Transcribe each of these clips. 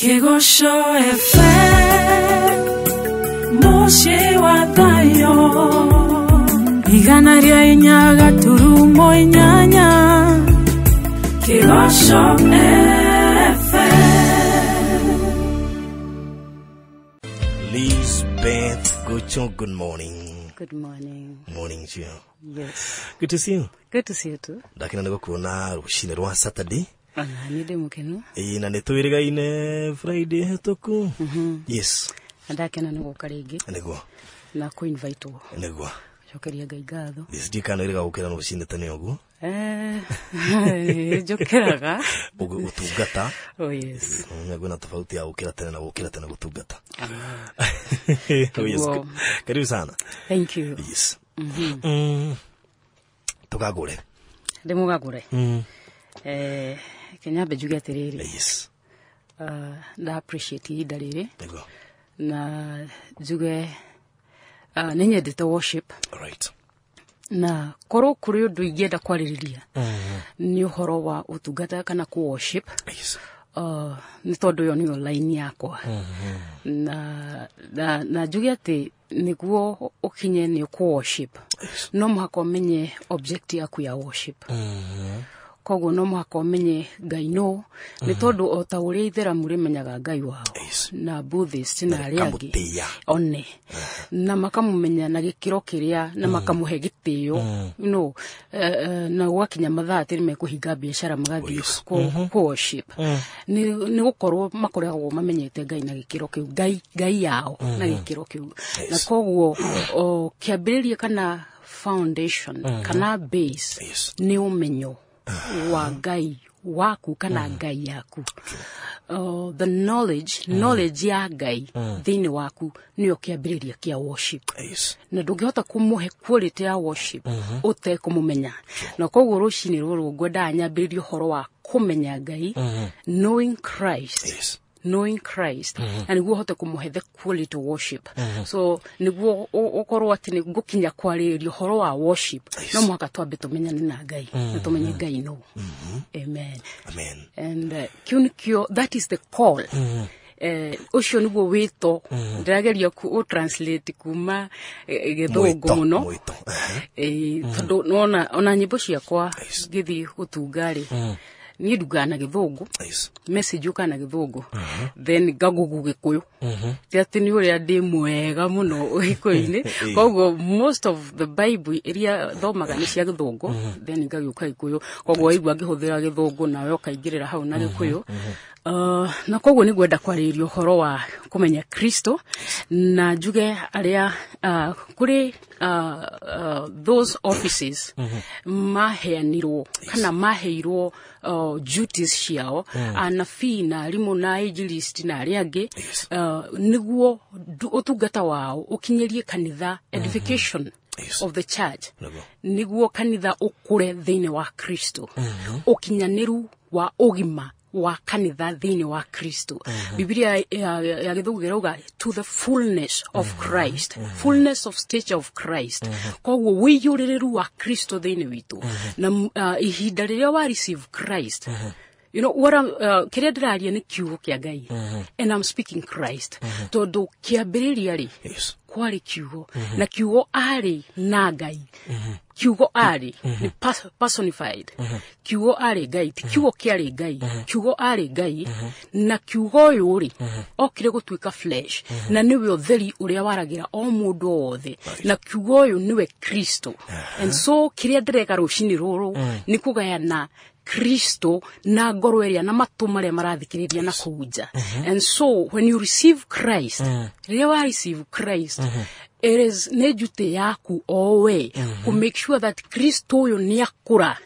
Kĩgoco FM, mũciĩ wa thayũ, 104.8 Kĩgoco FM. Lisbeth Gucho, good morning. Good morning. Morning to you. Yes. Good to see you. Good to see you too. Ndakena nĩ gũkuona rũcinĩ rwa Saturday. Ona niĩ ndĩ mũkenu. Ĩĩ, na nĩ twĩrĩgaine Friday hĩtũku. Yes. Na ndakena nĩ gũka rĩngĩ. Nĩguo. Na kũ-invitewo. Nĩguo. Cokeria Ngai ngatho. Sijui kana wĩrĩga gũkĩra rũcinĩ tene ũguo. Njũkĩraga. Ũtungata. Oh yes. Kwĩna tofauti ya gũkĩra tene na gũkĩra tene gũtungata. Oh yes. Karibu sana. Thank you. Yes. Tũkagũre. Ndĩmũgagũre. Kenyambe njuge atĩrĩrĩ. Yes. Nda appreciate ihinda rĩrĩ. Nĩguo. Na njuge nĩ nyendete worship. Right. Na korwo kũrĩ ũndũ ingĩenda kwarĩrĩria nĩ ũhoro wa ũtungata kana kũ worship. Yes. Nĩ tondũ ĩyo nĩyo line yakwa. Na njuge atĩ nĩguo ũkinye nĩ ũkũ worship. No mũhaka ũmenye object yaku ya worship. Koguo no mũhaka ũmenye Ngai no nĩ tondũ o ta ũrĩa itheramu rĩmenyaga Ngai wao na Buddhist na arĩa angĩ one na makamũmenya na gĩkĩro kĩrĩa na makamũhe gĩtĩo no na gwakinya mathaa atĩ nĩmekũhinga biacara magathiĩ kũ worship nĩ gũkorwo makoragwo mamenyete Ngai na gĩkĩro kĩu, Ngai yao na gĩkĩro kĩu. Na koguo kĩambĩrĩria kana foundation kana base nĩ ũmenyo wa Ngai waku kana Ngai yaku. The knowledge ya Ngai thĩinĩ waku nĩyo kĩambĩrĩria kĩa worship. Na ndũngĩhota kũmũhe quality ya worship ũtekũmũmenya. Na koguo rũcinĩ rũrũ ngwendaga nyambĩrĩrie ũhoro wa kũmenya Ngai, knowing Christ. Yes. Knowing Christ. Na nĩguo ũhote kũmũhe the quality worship. So nĩguo ũkorwo atĩ nĩ ngũkinya kwarĩrĩria ũhoro wa worship, no mũhaka twambe tũmenyane na Ngai, na tũmenye Ngai no. Amen. Amen. And kĩu nĩkĩo, that is the call. Ũcio nĩguo wĩto. Ndĩrageria kũ translate kuma gĩthũngũ mũno. Tondũ nona ona nyĩmbo ciakwa ngĩthiĩ gũtunga rĩ, niĩ ndugaga na gĩthũngũ, message yũkaga na gĩthũngũ, then ngagugu gĩkũyũ. Ti atĩ nĩ ũrĩa ndĩ mwega mũno gĩkũyũ-inĩ, koguo most of the Bible iria thomaga nĩ cia gĩthũngũ, then ngagĩũka gĩkũyũ, koguo waigua ngĩhũthĩra gĩthũngũ nawe ũkaingĩrĩra hau na gĩkũyũ. Na koguo nĩ ngwenda kwarĩrĩria ũhoro wa kũmenya Kristo, na njuge arĩa kũrĩ those offices maheanirwo kana maheirwo duties ciao, anabii na arimũ na injilisti na arĩa angĩ, nĩguo ũtungata wao ũkinyĩrie kanitha edification of the church, nĩguo kanitha ũkũre thĩinĩ wa Kristo, ũkinyanĩru wa ũgima wa kanitha thĩinĩ wa Kristo. Biblia ya gĩthũngũ ĩrauga to the fullness of Christ, fullness of stature of Christ. Koguo wĩiyũrĩrĩru wa Kristo thĩinĩ witũ. Na ihinda rĩrĩa wa receive Christ, you know what I'm kĩrĩa ndĩraria nĩ kiugo kĩa Ngai, and I'm speaking Christ. Tondũ kĩambĩrĩria rĩ kwarĩ kiugo, na kiugo arĩ na Ngai. Kiugo arĩ nĩ personified. Kiugo arĩ Ngai, ti kiugo kĩarĩ Ngai, kiugo arĩ Ngai, na kiugo ũyũ rĩ okire gũtuĩka flesh, na nĩwe ũtheri ũrĩa waragĩra o mũndũ wothe, na kiugo ũyũ nĩwe Kristo. And so kĩrĩa ndĩreka rũcinĩ rũrũ nĩ kũgayana Kristo na ngoro ĩrĩa na matũ marĩa marathikĩrĩria na kũu nja. And so when you receive Christ, rĩrĩa wa receive Christ, it is nĩ duty yaku o we ku make sure that Kristo ũyũ nĩ akũra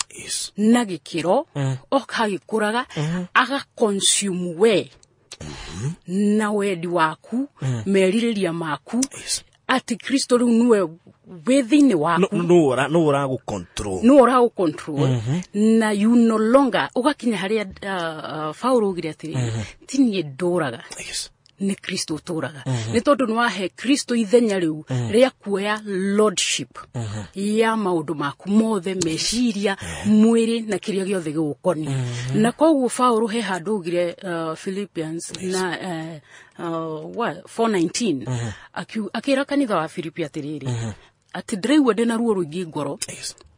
na gĩkĩro, oka agĩkũraga, aga consume we na wendi waku, merirĩria maku, atĩ Kristo rĩu nĩwe wĩ thĩinĩ waku, no ũragũ control, no ũragũ control, na you no longer ũgakinya harĩa Paulo augire atĩrĩrĩ, ti niĩ ndũraga, Nĩ Kristo ũtũraga, nĩ tondũ nĩ wahe Kristo ithenya rĩu rĩa kuoya lordship ya maũndũ maku mothe, meciria, mwĩrĩ na kĩrĩa gĩothe gĩgũkoniĩ. Na koguo Paũlũ he handũ augire, Philippians na what, 4:19, akĩra kanitha wa Filipi atĩrĩrĩ, atĩ ndĩraigua ndĩna ruo rũingĩ ngoro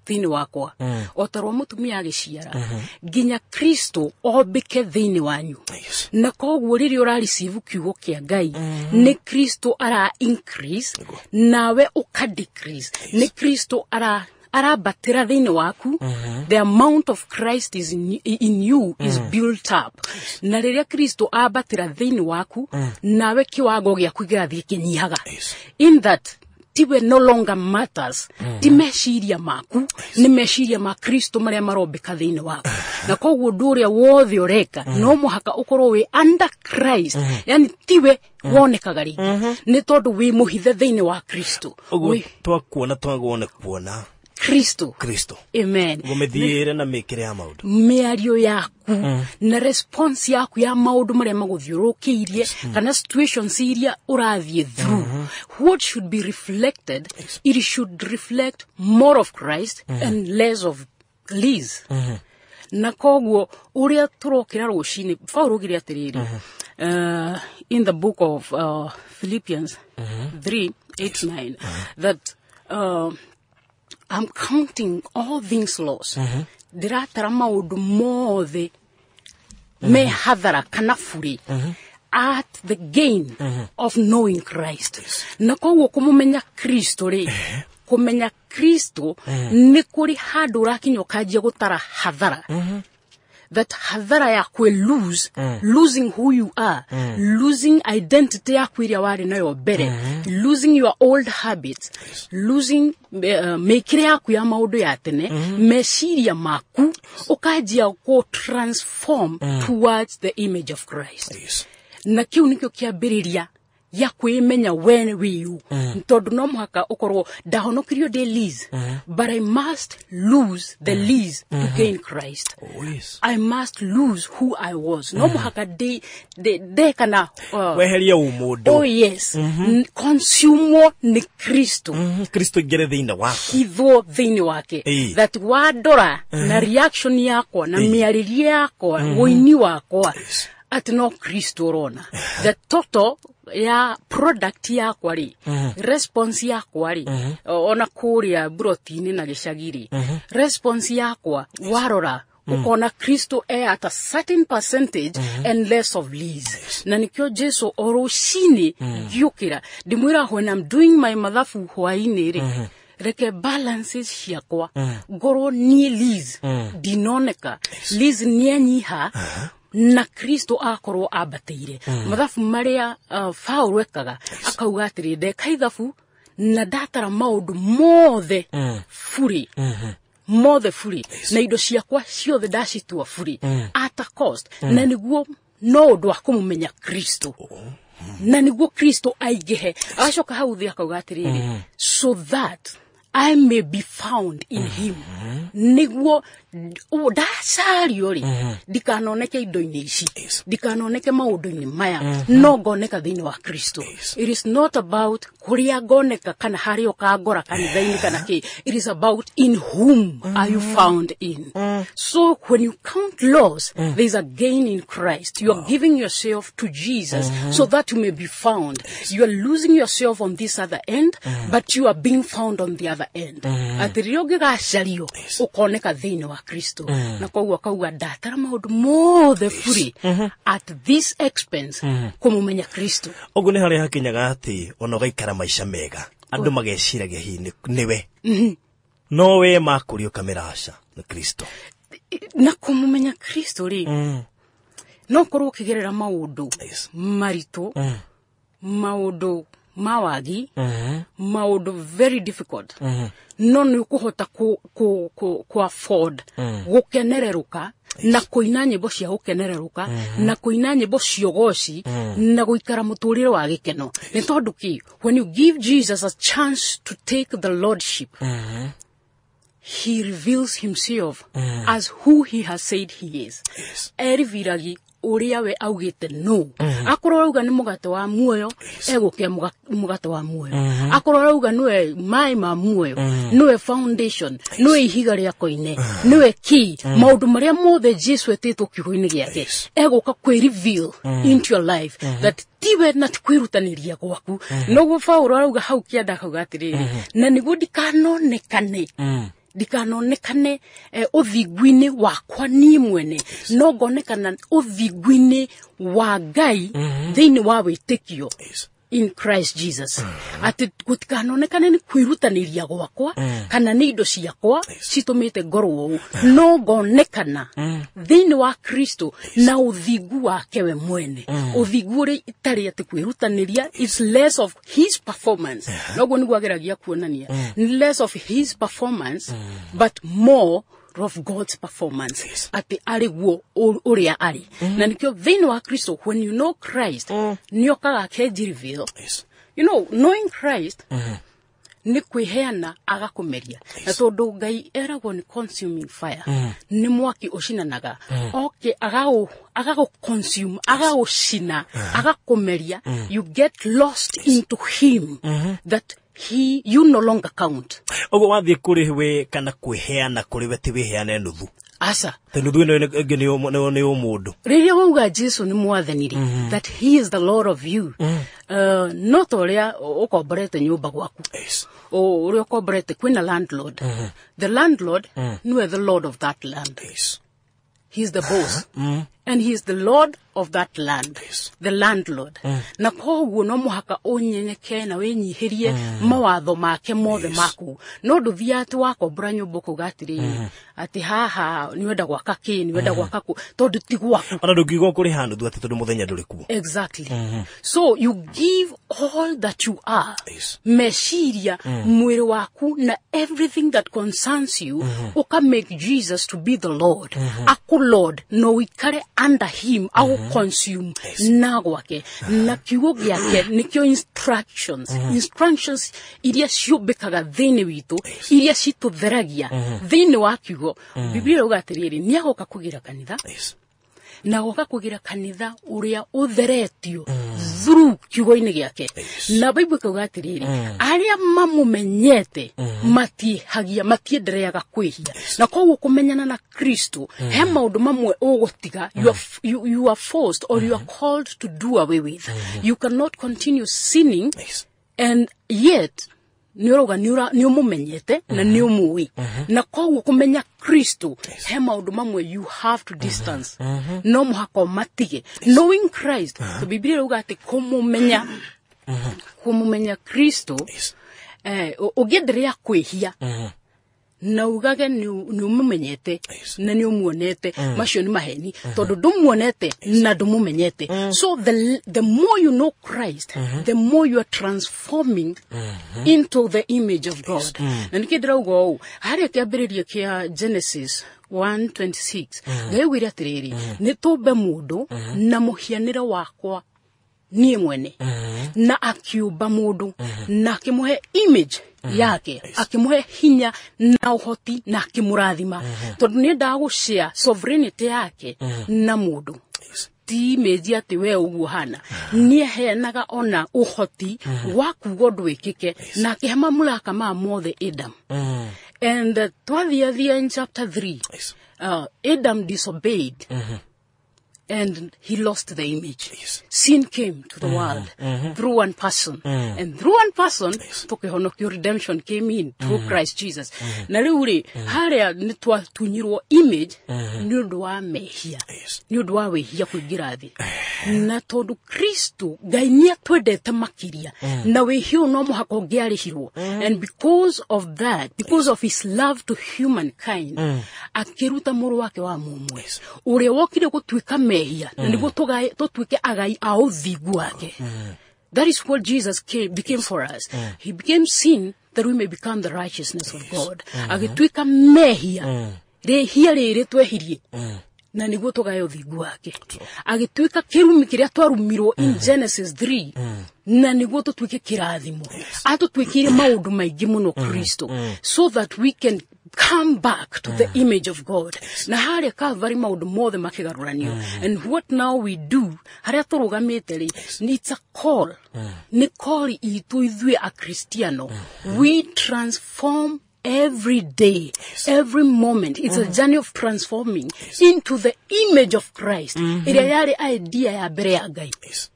thĩinĩ wakwa, o ta rwa mũtumia agĩciara, nginya Kristo ombĩke thĩinĩ wanyu. Na koguo rĩrĩa ũrareceive kiugo kĩa Ngai, nĩ Kristo ara increase nawe ũka decrease, nĩ Kristo ara arambatĩra thĩinĩ waku. The amount of Christ is in you is built up. Na rĩrĩa Kristo ambatĩra thĩinĩ waku, nawe kĩwango gĩaku gĩrathiĩ kĩnyihaga, in that tiwe no longer matters, ti meciria maku, nĩ meciria ma Kristo marĩa marombĩka thĩinĩ waku. Na koguo ũndũ ũrĩa wothe ũreka no mũhaka ũkorwo wĩ under Christ, yani tiwe wonekaga rĩngĩ, nĩ tondũ wĩ mũhithe thĩinĩ wa Kristo. Ũguo Wĩ twakuona twagwo nĩ kuona Kristo. Kristo. Amen. Ũguo mĩthiĩre na mĩkĩre ya maũndũ, mĩario yaku na response yaku ya maũndũ marĩa magũthiũrũrũkĩirie kana situations iria ũrathiĩ through, what should be reflected, it should reflect more of Christ and less of Liz. Na koguo ũrĩa tũrokĩra rũcinĩ, Paul augire atĩrĩrĩ, in the book of Philippians 3 8 9, that I'm counting all things loss, ndĩratara maũndũ mothe me hathara kana burĩ, at the gain of knowing Christ. Na koguo kũmũmenya Kristo rĩ, kũmenya Kristo nĩ kũrĩ handũ ũrakinya ũkanjia gũtara hathara, that hathara ya kwe lose, losing who you are, losing identity yaku ĩrĩa warĩ nayo mbere, losing your old habits, losing mĩkĩre yaku ya maũndũ ya tene, meciria maku, ũkanjia kũ transform towards the image of Christ. Na kĩu nĩkĩo kĩambĩrĩria ya kwĩmenya we wĩũ, tondũ no mũhaka ũkorwo ndahonokirio ndĩ Liz, but I must lose the Liz to gain Christ. I must lose who I was. No mũhaka ndĩ kana weherie ũmũndũ. Oh yes. Consume nĩ Kristo. Kristo ingĩre thĩinĩ waku. Hithwo thĩinĩ wake, that wandora na reaction yakwa na mĩarĩrie yakwa, wũini wakwa, atĩ no Kristo ũrona. The total ya product yakwa rĩ, response yakwa rĩ, ona kũrĩa mburoti-inĩ na gĩcagi rĩ, response yakwa warora ukona Kristo e at a certain percentage and less of Liz. Na nikio Jesu o rũcinĩ ngĩũkĩra ndĩmwĩra, when I'm doing my mathabu hwainĩ rĩ, reke balances ciakwa ngorwo niĩ Liz ndinoneka, Liz nĩanyiha na Kristo akorwo ambatĩire. Mathabu marĩa Paul ekaga, akauga atĩrĩ, ndeka ithabu na ndatara maũndũ mothe burĩ, mothe burĩ, na indo ciakwa ciothe ndacitua burĩ at a cost, na nĩguo no ũndũ wa kũmũmenya Kristo, na nĩguo Kristo aingĩhe. Agacoka hau thĩ akauga atĩrĩrĩ, so that I may be found in him, nĩguo ndacario rĩ, ndikanoneke indo-inĩ ici, ndikanoneke maũndũ-inĩ maya, no ngoneka thĩinĩ wa Kristo. It is not about kũrĩa ngoneka kana harĩa ũkangora kanitha-inĩ kana kĩ. It is about in whom are you found in. So when you count loss, there is a gain in Christ. You are giving yourself to Jesus so that you may be found. You are losing yourself on this other end, but you are being found on the other end, atĩ rĩrĩa ũngĩgacario ũkoneka thĩinĩ wa Kristo. Na koguo akauga ndatara maũndũ mothe burĩ at this expense, kũmũmenya Kristo. Ũguo nĩ harĩa hakinyaga atĩ ona ũgaikara maica mega, andũ mageciragia hihi nĩwe, no we makũrio ũkamĩra aca, nĩ Kristo. Na kũmũmenya Kristo rĩ, no ũkorwo ũkĩgerera maũndũ maritũ, maũndũ ma wagi, maũndũ very difficult, no nĩ ũkũhota ku afford gũkenererũka na kũina nyĩmbo cia gũkenererũka na kũina nyĩmbo cia ũgoci na gũikara mũtũrĩre wa gĩkeno. Nĩ tondũ kĩ? When you give Jesus a chance to take the lordship, he reveals himself as who he has said he is. Eriviragi Ũrĩa we augĩte no akorwo arauga nĩ mũgate wa muoyo, egũkĩa mũgate wa muoyo. Akorwo arauga nĩwe maĩ ma muoyo, nĩwe foundation, nĩwe ihiga rĩa koine, nĩwe key, maũndũ marĩa mothe Jesu etĩtwo kiugo-inĩ gĩake, egũka kwĩ reveal into your life that tiwe na ti kwĩrutanĩria gwaku. Noguo Paulo arauga hau kĩanda, akauga atĩrĩrĩ, na nĩguo ndikanonekane ũthingu-inĩ wakwa niĩ mwene, no ngonekana ũthingu-inĩ wa Ngai thĩinĩ wa wĩtĩkio in Christ Jesus, atĩ gũtikanonekane nĩ kwĩrutanĩria gwakwa kana nĩ indo ciakwa citũmĩte ngorwo ũũ, no ngonekana thĩinĩ wa Kristo na ũthingu wake we mwene, ũthingu ũrĩa itarĩ atĩ kwĩrutanĩria. It's less of his performance, noguo nĩguo ageragia kuonania, nĩ less of his performance but more of God's performance, atĩ arĩ guo ũrĩa arĩ. Na nĩkĩo thĩinĩ wa Kristo, when you know Christ, nĩ okaga akenji reveal. Knowing Christ nĩ kwĩheana agakũmeria, na tondũ Ngai eragwo nĩ consuming fire, nĩ mwaki ũcinanaga, oke agagũ consume, agagũcina, agakũmeria. You get lost into him that he you no longer count. Ũguo wathiĩ kũrĩ we kana kwĩheana kũrĩ we, ti wĩheane nuthu? Aca. Te nuthu ĩno ĩngĩ nĩ ũmũndũ. Rĩrĩa wauga Jesu nĩ mwathani rĩ, that he is the Lord of you, no ta ũrĩa ũkomborete nyũmba gwaku, ũrĩa ũkomborete, kwĩna landlord. The landlord nĩwe the lord of that land. He is the boss and he is the lord of that land, the landlord. Na koguo no mũhaka ũnyenyeke na wĩnyihĩrie mawatho make mothe maku. No ndũthiaga atĩ wakombora nyũmba ũkauga atĩrĩrĩ, atĩ haha nĩwenda gwaka kĩ, nĩwenda gwaka kũ, tondũ ti gwaku. Ona ndũngiuga ũkũrĩha nuthu atĩ tondũ mũthenya ndũrĩ kuo. Exactly. So you give all that you are, meciria, mwĩrĩ waku na everything that concerns you, uka make Jesus to be the Lord, aku Lord, no wikare under him, au consume na gwake na kiugo gĩake. Nĩkĩo instructions iria ciũmbĩkaga thĩinĩ witũ, iria citũtheragia thĩinĩ wa kiugo. Biblia ĩrauga atĩrĩrĩ, nĩ agoka kũgĩra kanitha, na goka kũgĩra kanitha ũrĩa ũtheretio through kiugo-inĩ gĩake. Na Bible ĩkauga atĩrĩrĩ, arĩa mamũmenyete matiĩhagia, matiendereaga kwĩhia. Na koguo kũmenyana na Kristo, he maũndũ mamwe ũgũtiga. You are forced or you are called to do away with. You cannot continue sinning and yet nĩ ũrauga nĩ ũmũmenyete na nĩ ũmũĩ. Na koguo kũmenya Kristo, he maũndũ mamwe you have to distance, no mũhaka ũmatige. Knowing Christ, so Biblia ĩrauga atĩ kũmũmenya Kristo, ũngĩenderea kwĩhia na ugage nĩ ũmũmenyete na nĩ ũmuonete, macio nĩ maheni, tondũ ndũmuonete na ndũmũmenyete. So the more you know Christ, the more you are transforming into the image of God. Na nĩkĩ ndĩrauga ũũ? Harĩa kĩambĩrĩria kĩa Genesis 1:26, Ngai augire atĩrĩrĩ, nĩ tũmbe mũndũ na mũhianĩre wakwa niĩ mwene. Na akiũmba mũndũ na akĩmũhe image yake, akĩmũhe hinya na ũhoti na akĩmũrathima, tondũ nĩ endaga gũshare sovereignty yake na mũndũ. Ti image atĩ we ũguo hana, nĩ aheanaga ona ũhoti wa kuga ũndũ wĩkĩke, na akĩhe mamlaka maya mothe Adam. And twathiathia in chapter 3, Adam disobeyed and he lost the image. Sin came to the world through one person. And through one person, tukihonokio, redemption came in through Christ Jesus. Na rĩu rĩ, harĩa nĩ twatunyirwo image nĩ ũndũ wa mehia, nĩ ũndũ wa wĩhia kũingĩra thĩ. Na tondũ Kristo, Ngai nĩ atwendete makĩria, na wĩhia ũyũ no mũhaka ũngĩarĩhirwo. And because of that, because of his love to humankind, akĩruta mũrũ wake wa mũmwe ũrĩa wokire gũtuĩka mehia na nĩguo tũtuĩke agai a ũthingu wake. That is what Jesus became for us. He became sin that we may become the righteousness of God. Agĩtuĩka mehia, rĩhia rĩrĩ twehirie, na nĩguo tũgae ũthingu wake. Agĩtuĩka kĩrumi kĩrĩa twarumirwo in Genesis 3, na nĩguo tũtuĩke kĩrathimo. Atũtuĩkĩire maũndũ maingĩ mũno Kristo, so that we can Come back to the image of God. Na harĩa Calvary maũndũ mothe makĩgarũranio. And what now we do, harĩa tũrũgamĩte rĩ, it's a call. Nĩ call itũ ithuĩ Akristiano. We transform every day, every moment. It's a journey of transforming into the image of Christ. Ĩrĩa yarĩ idea ya mbere ya Ngai.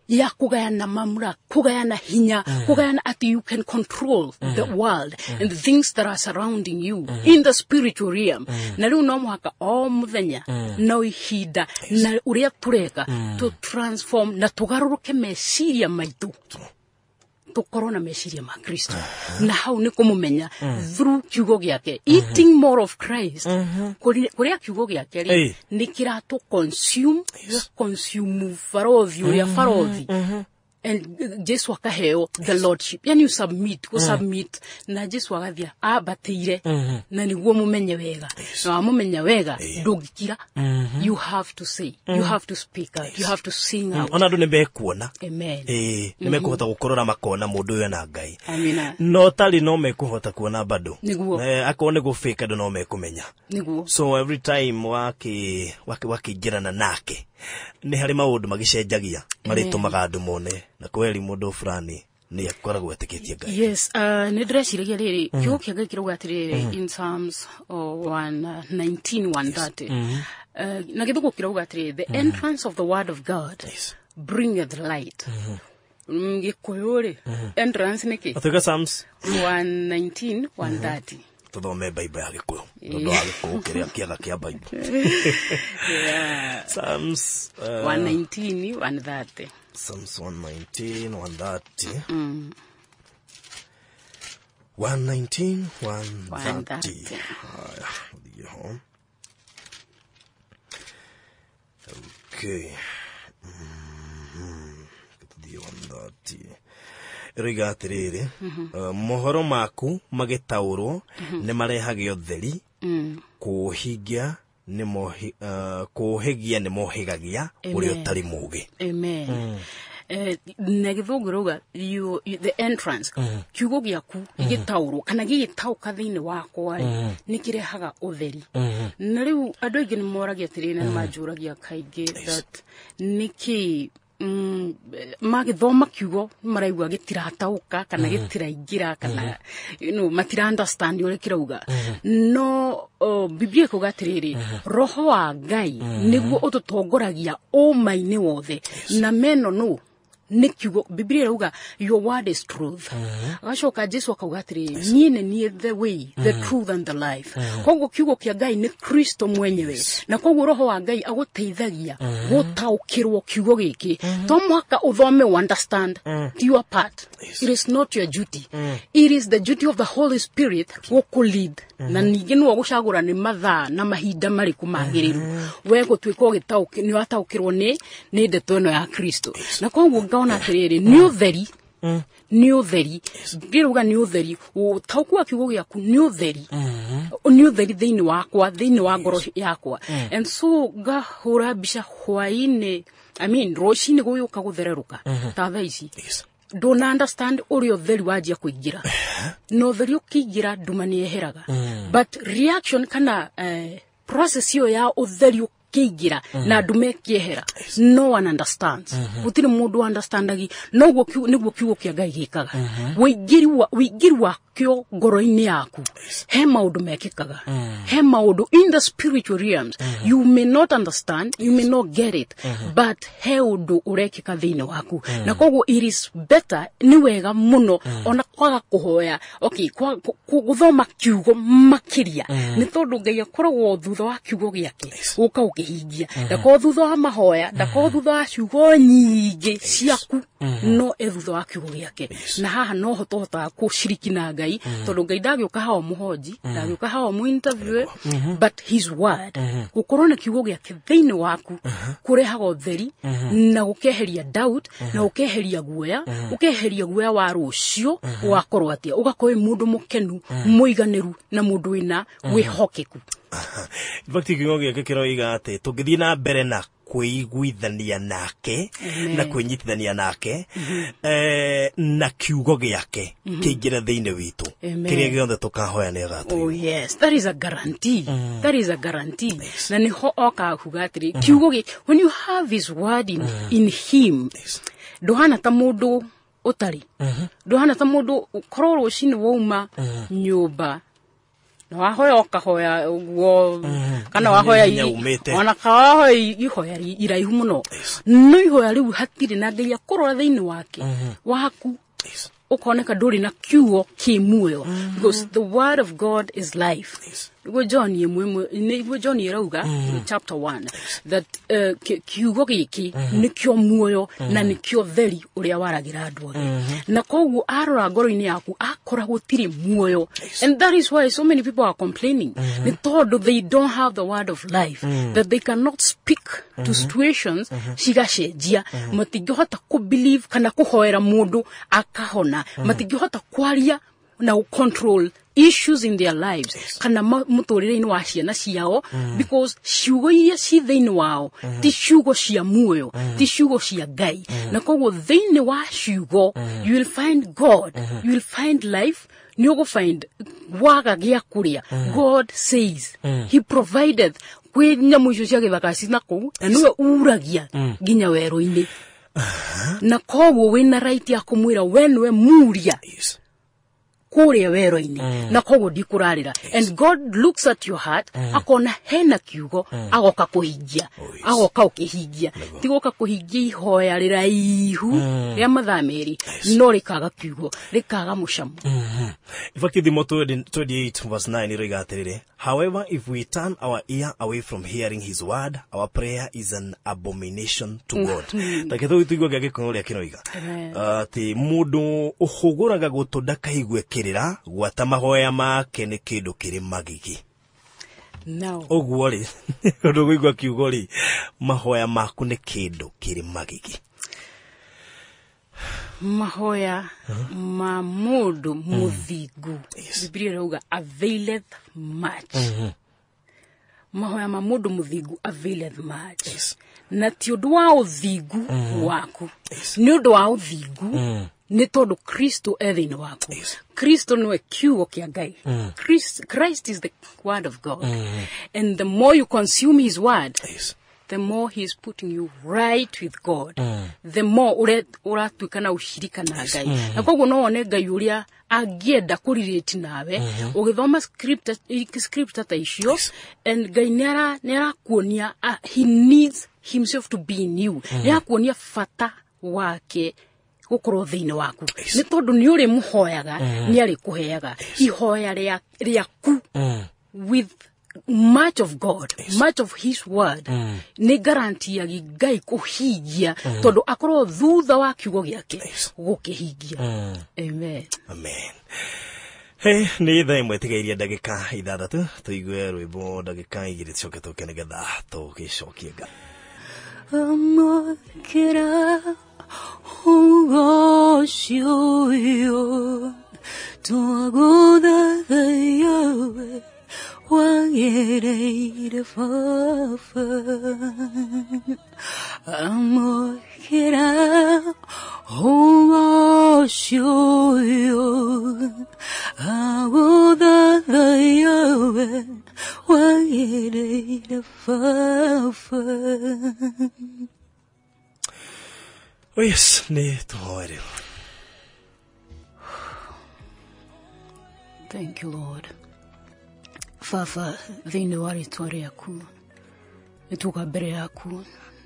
Ya kũgayana mamlaka, kũgayana hinya, kũgayana atĩ you can control the world and the things that are surrounding you in the spiritual realm. Na rĩu no mũhaka o mũthenya no ihinda na ũrĩa tũreka to transform na tũgarũrũke meciria maitũ, tũkorwo na meciria ma Kristo. Na hau nĩ kũmũmenya through kiugo gĩake, eating more of Christ. Kũrĩa kiugo gĩake rĩ, nĩ kĩratũ consume, consume barothi ũrĩa barothi. And Jesu akaheo the lordship, yani you submit, go submit, na Jesu agathiĩ ambatĩire, na nĩguo mũmenye wega. Na wamũmenya wega ndũngĩkira. You have to say, you have to speak out, you have to sing out. Ona andũ nĩ mekuona. Amen. Nĩ mekũhota gũkorora makona mũndũ ũyũ na Ngai. Amina. No tarĩ no mekũhota kuona bado. Nĩguo. Akorwo nĩ gũfake andũ no mekũmenya. Nĩguo. So every time wakĩingĩrana nake, nĩ harĩ maũndũ magĩcenjagia marĩtũmaga andũ mone na kweli mũndũ fulani nĩ akoragwo etĩkĩtie Ngai. Yes, nĩ ndĩreciragia rĩrĩ, kiugo kĩa Ngai kĩrauga atĩrĩrĩ in Psalms 119 130. Na gĩthũngũ kĩrauga atĩrĩrĩ, the entrance of the word of God bringeth light. Gĩkũyũ rĩ, entrance nĩ kĩ? Atuĩka Psalms 119 130. Tuthome Bible ya Gĩkũyũ, tondũ wa Gĩkũyũ kĩrĩa kĩaga kĩa Bible. Psalms 119 130. Psalms 119 130. 119 130. Haya, thiĩ ho. Okay. Tũthiĩ 130. Ĩroiga atĩrĩrĩ, mohoro maku magĩtaũrwo nĩ marehage ũtheri, kũũhingia kũũhĩgia nĩ mohĩgagia ũrĩa ũtarĩ mũũgĩ. Amen. Na gĩthũngũ rauga the entrance, kiugo gĩaku gĩgĩtaũrwo kana gĩgĩtaũka thĩinĩ wakwa rĩ, nĩ kĩrehaga ũtheri. Na rĩu andũ aingĩ nĩ moragia atĩrĩrĩ, na nĩ manjũragia kaingĩ that nĩkĩ magĩthoma kiugo maraigua gĩtirataũka kana gĩtiraingĩra kana matira understand ũrĩa kĩrauga. No Biblia ĩkuga atĩrĩrĩ, roho wa Ngai nĩguo ũtũtongoragia ũma-inĩ wothe. Na meno no nĩ kiugo. Biblia ĩrauga your word is truth. Agacoka Jesu akauga atĩrĩrĩ, niĩ nĩ niĩ the way, the truth and the life. Koguo kiugo kĩa Ngai nĩ Kristo mwenyewe. Na koguo roho wa Ngai agũteithagia gũtaũkĩrwo kiugo gĩkĩ. To mũhaka ũthome understand your part. It is not your duty. It is the duty of the Holy Spirit gũkũ lead. Na ningĩ nĩwe ũgũcagũra nĩ mathaa na mahinda marĩkũ magĩrĩru we gũtuĩka nĩ wataũkĩrwo nĩ ndeto ĩno ya Kristo. Na koguo ngaona atĩrĩrĩ, nĩ ũtheri, nĩ ũtheri, ngĩrauga nĩ ũtheri, ũtaũku wa kiugo gĩaku nĩ ũtheri, nĩ ũtheri thĩinĩ wakwa, thĩinĩ wa ngoro yakwa. And so ngahũra mbica hwaĩ-inĩ, I mean rũcinĩ gũgĩũka gũthererũka ta thaa ici, ndũna understand ũrĩa ũtheri wanjia kũingĩra. Na ũtheri ũkĩingĩra nduma nĩ yeheraga. But reaction kana process ĩyo ya ũtheri ũkĩingĩra na nduma ĩkĩehera, no one understands. Gũtirĩ mũndũ understandagi. Noguo nĩguo kiugo kĩa Ngai gĩkaga. Ũingĩri wakĩo ngoro-inĩ yaku, he maũndũ mekĩkaga. He maũndũ in the spiritual realms. You may not understand, you may not get it, but he ũndũ ũrekĩka thĩinĩ waku. Na koguo it is better, nĩ wega mũno ona kwaga kũhoya, okay, gũthoma kiugo makĩria, nĩ tondũ Ngai akoragwo thutha wa kiugo gĩake gũka ũkĩhingia. Ndakorwo thutha wa mahoya, ndakorwo thutha wa ciugo nyingĩ ciaku, no e thutha wa kiugo gĩake. Na haha no ho tũhotaga kũciriki na Ngai, tondũ Ngai ndagĩũka haha mũhonji, ndagĩũka haha mũ interview, but his word, gũkorwo na kiugo gĩake thĩinĩ waku kũrehaga ũtheri na gũkeheria doubt, na gũkeheria guoya, gũkeheria guoya wa rũciũ ũgakorwo atĩa, ũgakorwo wĩ mũndũ mũkenu, mũiganĩru, na mũndũ wĩna wĩhokeku. In fact, kiugo gĩake kĩroiga atĩ tũngĩthiĩ na mbere na kwĩiguithania nake na kwĩnyitithania nake, na kiugo gĩake kĩingĩre thĩinĩ witũ, Kĩrĩa gĩothe tũkahoya nĩ agatũigua. Oh yes, that is a guarantee. That is a guarantee. Na nĩho okaga kuga atĩrĩ, kiugo gĩkĩ, when you have his word in him, ndũhana ta mũndũ ũtarĩ, ndũhana ta mũndũ korwo rũcinĩ wauma nyũmba na wahoya ũkahoya ũguo, kana wahoya Hinya umĩte. Ona kana wahoya ihoya iraihu mũno, no ihoya rĩu hatirĩ na Ngai akũrora thĩinĩ wake waku, ukoneka ndũrĩ na kiugo kĩ muoyo, because the word of God is life. Nĩguo John ĩmwe, nĩguo John ĩrauga chapter 1 that kiugo gĩkĩ nĩkĩo muoyo na nĩkĩo theri ũrĩa waragĩra andũ othe, na koguo arora ngoro-inĩ yaku akora gũtirĩ muoyo. And that is why so many people are complaining, nĩ tondũ they don't have the word of life, that they cannot speak to situations cigacenjia. Matingĩhota kũ believe kana kũhoera mũndũ akahona, matingĩhota kwaria na control issues in their lives kana mũtũrĩre-inĩ wa ciana ciao, because ciugo iria ci thĩinĩ wao ti ciugo cia muoyo, ti ciugo cia Ngai. Na koguo thĩinĩ wa ciugo you will find God, you will find life, nĩ ũgũ find waga gĩa kũrĩa. God says he provided kwĩ nyamũ icio cia gĩthaka cina kũu, na nĩwe uragia nginya werũ-inĩ, na koguo wĩna right ya kũmwĩra we nĩwe muria kũrĩa werũ-inĩ, na koguo ndikũrarĩra. And God looks at your heart, akona hena kiugo, agoka kũhingia, agoka ũkĩhingia, ti gũka kũhingia ihoya rĩraihu rĩa mathaa merĩ, no rĩkaga kiugo, rĩkaga mũcamo. In fact, Thimo 28 verse 9 iroiga atĩrĩrĩ, however, if we turn our ear away from hearing his word, our prayer is an abomination to God. Take tũigue gĩa gĩkũyũ ũrĩa kĩroiga, atĩ mũndũ ũhũgũraga gũtũ ndakaigue kĩrĩra, gwata mahoya make nĩ kĩndũ kĩrĩ magigi. Ũguo rĩ, ũndũ kũigua kiugo rĩ, mahoya maku nĩ kĩndũ kĩrĩ magigi. Mahoya ma mũndũ mũthingu, Biblia ĩrauga availeth much. Mahoya ma mũndũ mũthingu availeth much. Na ti ũndũ wa ũthingu waku, nĩ ũndũ wa ũthingu nĩ tondũ Kristo e thĩinĩ waku. Kristo nĩwe kiugo kĩa Ngai. Christ is the word of God. And the more you consume his word, the more he is putting you right with God, the more ũratuĩka na ũshirika na Ngai. Na koguo no wone Ngai ũrĩa angĩenda kũrirĩti nawe ũgĩthoma scripture ta icio, and Ngai nĩ arakuonia he needs himself to be in you. Nĩ arakuonia bata wake gũkorwo thĩinĩ waku, nĩ tondũ nĩ ũrĩ mũhoyaga, nĩ arĩkũheaga ihoya rĩaku with much of God, much of his word, nĩ guarantee ya Ngai kũhingia, tondũ akorwo thutha wa kiugo gĩake gũkĩhingia. Amen. Amen. Hey, nĩ thaa 1 tigairie ndagĩka 6, tũigue rwĩmbo ndagĩka 2 tũcoke tũke nĩgetha tũgĩcokie Ngai. Amokera ũgocioyo twagũthathayawe wagereire baba, amokera ũgocioyo agũthathayawe wagereire baba. Oh yes, nĩ tũhoere. Thank you, Lord. Baba, thĩinĩ wa rĩtwa rĩaku nĩ tuoka mbere yaku,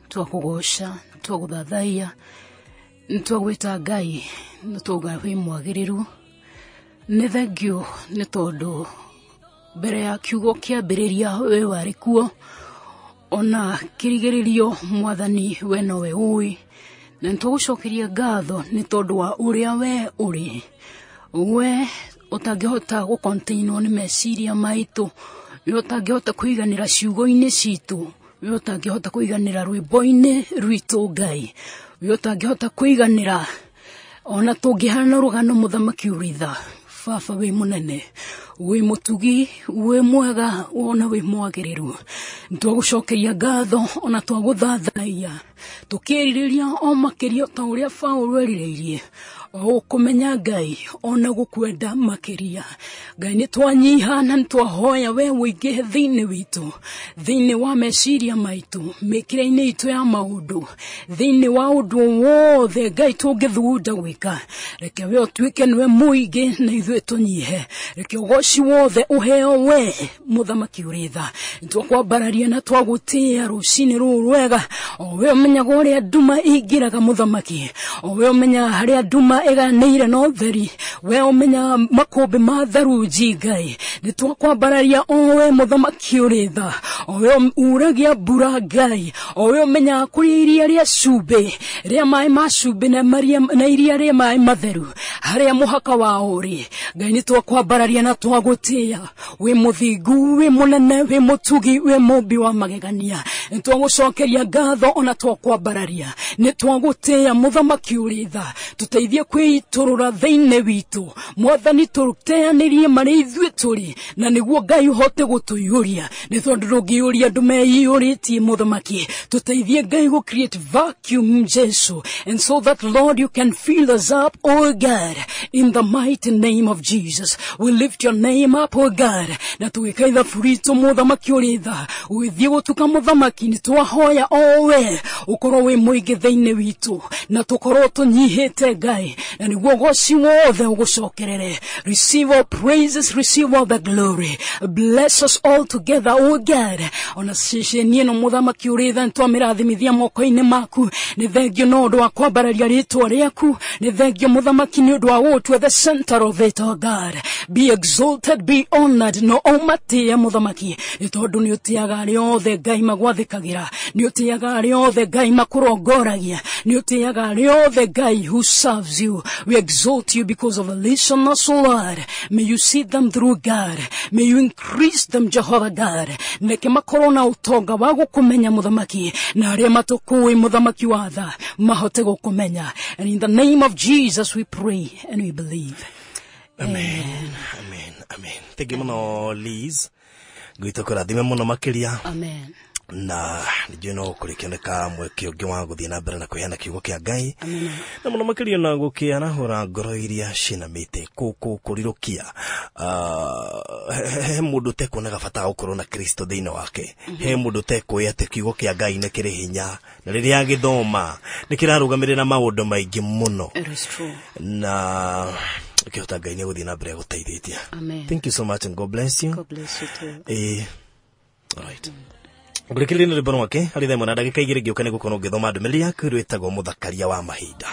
twakũgoca, twagũthathaiya, nĩ twagwĩta Ngai, nĩ twauga wĩ mwagĩrĩru. Nĩ thengio nĩ tondũ mbere ya kiugo kĩambĩrĩria we warĩ kuo, ona kĩrigĩrĩrio Mwathani we nowe ũĩ, na nĩ twagũcokeria ngatho nĩ tondũ wa ũrĩa we ũrĩ. We ũtangĩhota gũkontainwo nĩ meciria maitũ, we ũtangĩhota kũiganĩra ciugo-inĩ citũ, we ũtangĩhota kũiganĩra rwĩmbo-inĩ rwitũ Ngai, we ũtangĩhota kũiganĩra ona tũngĩhana rũgano mũthamaki ũrĩ tha. Baba wĩ mũnene, wĩ mũtugi, wĩ mwega, ona wĩ mwagĩrĩru. Nĩtwagũcokeria ngatho ona twagũthathaiya, tũkĩrirĩria o makĩria ta ũrĩa Paũlũ erirĩirie Wa gũkũmenya Ngai ona gũkwenda makĩria. Ngai, nĩ twanyiha na nĩ twahoya we ũingĩhe thĩinĩ witũ, thĩinĩ wa meciria maitũ, mĩkĩre-inĩ itũ ya maũndũ, thĩinĩ wa ũndũ wothe Ngai tũngĩthugunda gwĩka. Reke we ũtuĩke nĩwe mũingĩ na ithuĩ tũnyihe. Reke ũgoci wothe ũheo we, mũthamaki ũrĩ tha. Nĩtwakwambararia na twagũtĩĩa rũcinĩ rũrũ rwega, o we ũmenyaga ũrĩa nduma ĩingĩraga, mũthamaki, o we ũmenyaga harĩa nduma ĩganĩire na ũtheri, we ũmenyaga makũmbĩ ma tharunji. Ngai, nĩtwakwambararia, o we mũthamaki ũrĩ tha, o we uragia mbura. Ngai, o we ũmenyaga kũrĩa iria rĩa cumbĩ, rĩa maĩ ma cumbĩ, na na iria rĩa maĩ matheru, harĩa mũhaka wao ũrĩ. Ngai, nĩtwakwambararia na twagũtĩĩa. Wĩ mũthingu, wĩ mũnene, wĩ mũtugi, wĩ mũmbi wa magegania. Nĩtwagũcokeria ngatho ona twakwambararia. Nĩtwagũtĩĩa, mũthamaki ũrĩ tha. Tũteithie kwĩitũrũra thĩinĩ witũ, mwathani, tũteanĩrie marĩa ithuĩ tũrĩ na nĩguo Ngai ũhote gũtũiyũria, nĩ tondũ ndũngĩiyũria andũ meiyũrĩtie. Mũthamaki, tũteithie Ngai gũ create vacuum, Jesu, and so that, Lord, you can fill us up, oh God. In the mighty name of Jesus, we lift your name up, oh God, na tũgĩka ithabu ritũ, mũthamaki ũrĩ tha. Ũgĩthiĩ gũtuka, mũthamaki, nĩ twahoya o we ũkorwo wĩ mũingĩ thĩinĩ witũ na tũkorwo tũnyihĩte, Ngai, na nĩguo ũgoci wothe ũgũcokerere. Receive all praises, receive all the glory. Bless us all together, oh God. Ona ceceni ĩno, mũthamaki ũrĩ tha, nĩtwamĩrathimithia moko-inĩ maku. Nĩ thengio na ũndũ wa kwambararia rĩtwa rĩaku. Nĩ thengio, mũthamaki, nĩ ũndũ wa gũgũtua the center of it, oh God. Be exalted, be honored, no ũmatĩe, mũthamaki, nĩ tondũ nĩ ũtĩaga arĩa othe, Ngai, magwathĩkagĩra. Nĩ ũtĩaga arĩa othe, Ngai, makũrongoragia. Nĩ ũtĩaga arĩa othe, Ngai, who serves you. We exalt you because of the listeners, O Lord. May you see them through, God. May you increase them, Jehovah God. Neke makorwo na ũtonga wa gũkũmenya, mũthamaki, na arĩa matũkũĩ, mũthamaki wa tha, mahote gũkũmenya. And in the name of Jesus we pray and we believe. Amen, amen, amen. Thank you mũno, Liz. Ngwĩtwo kũrathime mũno makĩria. Amen. Na ningĩ no kũrĩkĩoneka mweke ũngĩ wa gũthiĩ na mbere na kũheana kiugo kĩa Ngai Amen. Na mũno makĩria na gũkĩarahũra ngoro iria cinamĩte kũrirũkia. He mũndũ ũtekuonaga bata wa gũkorwo na Kristo thĩinĩ wake, he mũndũ ũtekũĩ atĩ kiugo kĩa Ngai nĩ kĩrĩ hinya na rĩrĩa agĩthoma nĩ kĩrarũgamĩrĩra maũndũ maingĩ mũno. It is true. Na ũkĩhota, Ngai nĩ gũthiĩ na mbere gũteithĩtie. Amen. Thank you so much and God bless you. God bless you too. Alright, ngũrĩkĩrĩria na rwĩmbo rwake harĩ thaa 1 na ndagĩka 2. Ngĩũka nĩ gũkorwo ngĩthoma ndũmĩrĩri yaku rwĩtagwo mũthakaria wa mahinda.